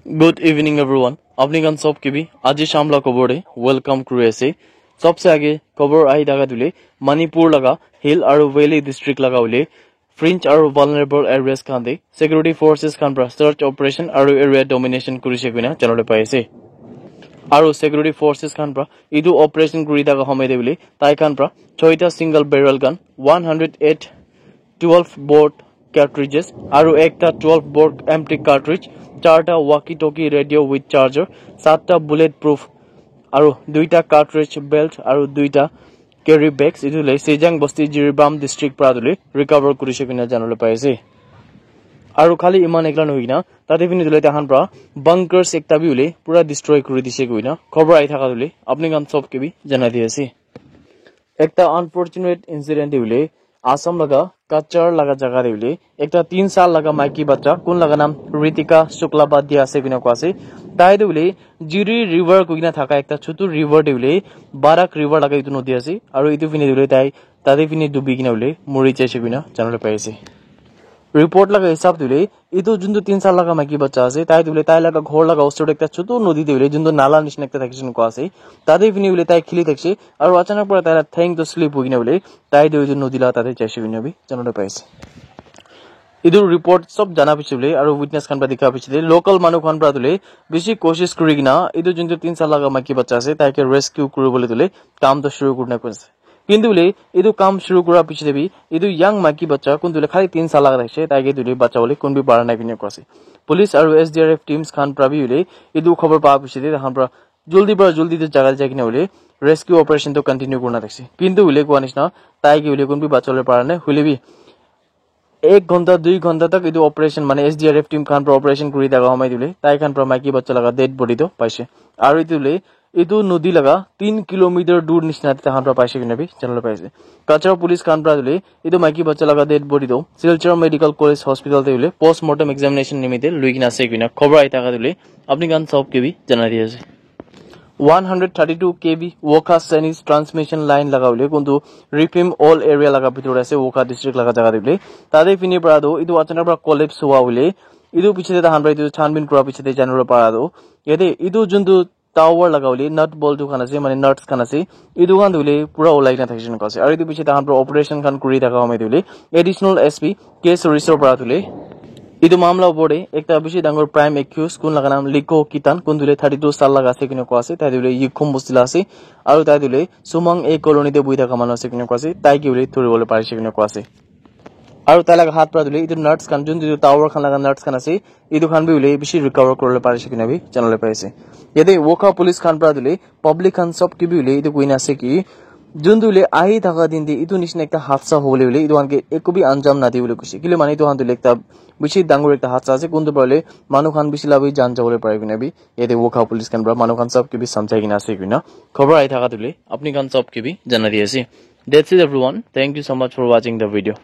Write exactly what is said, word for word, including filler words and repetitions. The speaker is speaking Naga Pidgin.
Good evening everyone. Apni khan sob ke bhi aji sham la khobor te welcome kuri ase. Sobse age khobor ahi thaka tu hoile Manipur laga hill aru valley district laga hoile fringe aru vulnerable areas khan te security forces khan pra search operation aru area domination kurise koina janabole pai ase. Aru security forces khan pra etu operation kuri thaka homoy te hoile tai khan pra choita single barrel gun, one hundred eight twelve bore cartridges aru ekta twelve bore empty cartridge, charta walkie talkie radio with charger, satta bullet proof aru duita cartridge belt aru duita carry bags etu le Sejang Basti Jiribam district pra tu le recover kurise koina janabole pai ase. Aru khali iman ekla nohoi kena tate phine tu le tahan pra bunkers ekta bi hoile pura destroy kuri dise koina khobor ahi thaka tu le apni khan sob ke bi janai di ase. Ekta unfortunate incident te hoile Assam laga Cachar laga jaga te hoile ekta tin saal laga maiki bacha kun laga naam Ritika Shukla ba dia ase koina koa ase. Tai tu hoile Jiri river koina thaka ekta chutu river te hoile Barak river laga etu nodi ase aru etu phine hoile tai tate phine dubi kena hoile mori jaise koina janabole pai ase. Report laga hisab te hoile etu juntu tin saal laga maiki bacha ase tai tu hoile tai laga ghor laga usor te ekta chutu nodi te hoile juntu nala nishina ekta thakise koina koa ase. Tate phine hoile tai kheli thakise aru achanak pra tai la theng tu slip hoi kena hoile tai tu etu nodi la tate jaise koina bi janabole pai ase. Etu report sob jana piche hoile aru witness khan pra dikha piche te local manu khan pra tu hoile bishi koshish kuri kena etu juntu tin saal laga maiki bacha ase tai ke rescue kuribole tu hoile kam tu shuru kurina koise. Kintu hoile etu kam shuru kura piche te bi etu young maiki bacha kun tu hoile khali tin saal laga thakise tai ke tu hoile bachabole kun bi para nai koina koa ase. Police aru S D R F teams khan pra bi hoile etu khobor pa piche te tai khan pra jaldi pra jaldi te jaga te jai kena hoile rescue operation tu continue kurina thakise. Kintu hoile koa nishina tai ke hoile kun bi bachabole para nai hoile bi ek ghonta dui ghonta tak etu operation mane S D R F team khan pra operation kuri thaka homoy te hoile tai khan pra maiki bacha laga dead body tu paise. Aru etu hoile etu nodi laga tin kilometer dur nishina te tai khan pra paise koina bi janabole pai ase. Cachar police khan pra hoile etu maiki bacha laga dead body tu Silchar Medical College Hospital te hoile postmortem examination nimite loi kena ase koina khobor ahi thaka tu hoile apni khan sob ke bi janai di ase. One hundred thirty-two K V Wokha Senis transmission line laga hoile kuntu Ripim all area laga bitor te ase Wokha district laga jaga te hoile tate phine pra tu etu achanak pra collapse hua hoile etu piche te tai khan pra etu chhanbin kura piche te janabole para tu yate etu juntu tower laga hoile nut bolt tu khan ase mane nuts khan ase etu khan tu hoile pura ulai kena thakise koina koa ase aru etu piche tai khan pra operation khan kuri thaka homoy te hoile additional S P K Surisor pra tu hoile etu mamla opor te ekta bishi dangor prime accused kun laga naam Liko Kitan kun tu hoile thirty two saal laga ase koina koa ase tai tu hoile Yikhum bosti la ase aru tai tu hoile Sumang A colony te buhi thaka manu ase koina koa ase tai ke hoile thuribole parise koina koa ase. Aru tai laga hath pra tu hoile etu nuts khan juntu tower khan laga nuts khan ase etu khan bi hoile bishi recover kuribole parise koina bi janabole pai ase. Yate Wokha police khan pra tu hoile public khan sob ke bi hoile etu koina ase ki juntu hoile ahi thaka din te etu nishina ekta hadsa hobole hoile etu khan ke eku bi anjam nadibole koise kile mane etu khan tu hoile ekta bishi dangor ekta hadsa ase kuntu pra hoile manu khan bishi la bi jan jabole pare koina bi yate Wokha police khan pra manu khan sob ke bi samjhai kena ase koina khobor ahi thaka tu hoile apni khan sob ke bi janai di ase. That's it everyone. Thank you so much for watching the video.